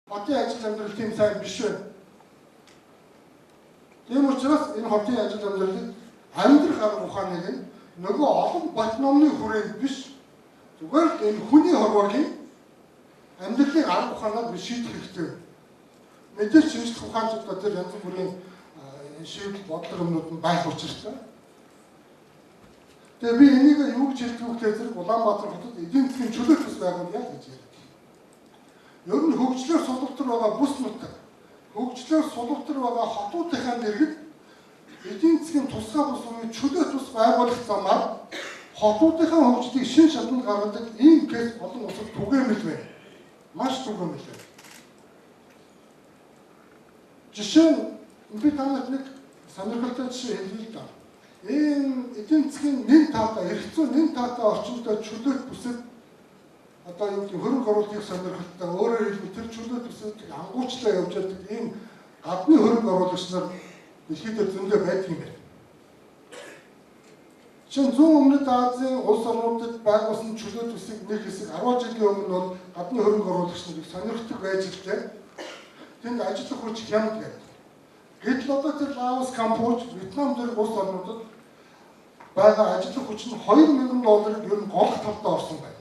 Хотын ажил амьдрал тийм сайн биш байна. Тийм учраас энэ хотын ажил амьдралыг амьдрах арга ухааныг нь нөгөө олон бат номны хүрээнд биш, зүгээр л энэ хүний хорвоогийн амьдралын арга ухаанаар би шийдэх хэрэгтэй. Мэдээж шинжлэх ухаанч одоо тэр янз бүрийн шийдэл бодлого юмнууд нь байх учиртай. Тэгээ би энийг юу гэж хэлдэг вэ гэхээр зэрэг Улаанбаатар хотод эдийн засгийн чөлөөт бүс байгуулъя гэж ярьдаг. Ер нь хөгжлөөр сулвтар байгаа бүс нутаг, хөгжлөөр сулвтар байгаа хотуудынхаа дэргэд эдийн засгийн тусгай бүс буюу чөлөөт бүс байгуулах замаар хотуудынхаа хөгжлийг шинэ шатанд гаргадаг ийм case олон улсад түгээмэл байна. Маш түгээмэл байна. Жишээ нь би та нарт нэг сонирхолтой жишээ хэлье л да. Ийм эдийн засгийн нэн таатай, эрх зүйн нэн таатай орчиндөө чөлөөт бүсэд одоо юу гэдэг хөрөнгө оруулалтыг сонирхолтой, өөрөөр хэлбэл тэр чөлөөт бүсэд ангуучлаа явж байдаг ийм гадны хөрөнгө оруулагч нар дэлхийд дээр зөндөө байдаг юм байна. Жишээ нь зүүн өмнөд Азийн улс орнуудад байгуулсан чөлөөт бүсийг нэг хэсэг 10 жилийн өмнө бол гадны хөрөнгө оруулагч нарыг сонирхдаг байж л дээ. Тэнд ажиллах хүч хямд гэдэг. Гэтэл одоо тэр Лаос, Камбож, Вьетнам зэрэг улс орнуудад байгаа ажиллах хүч нь 2000 долларыг ер нь голох талдаа орсон байна.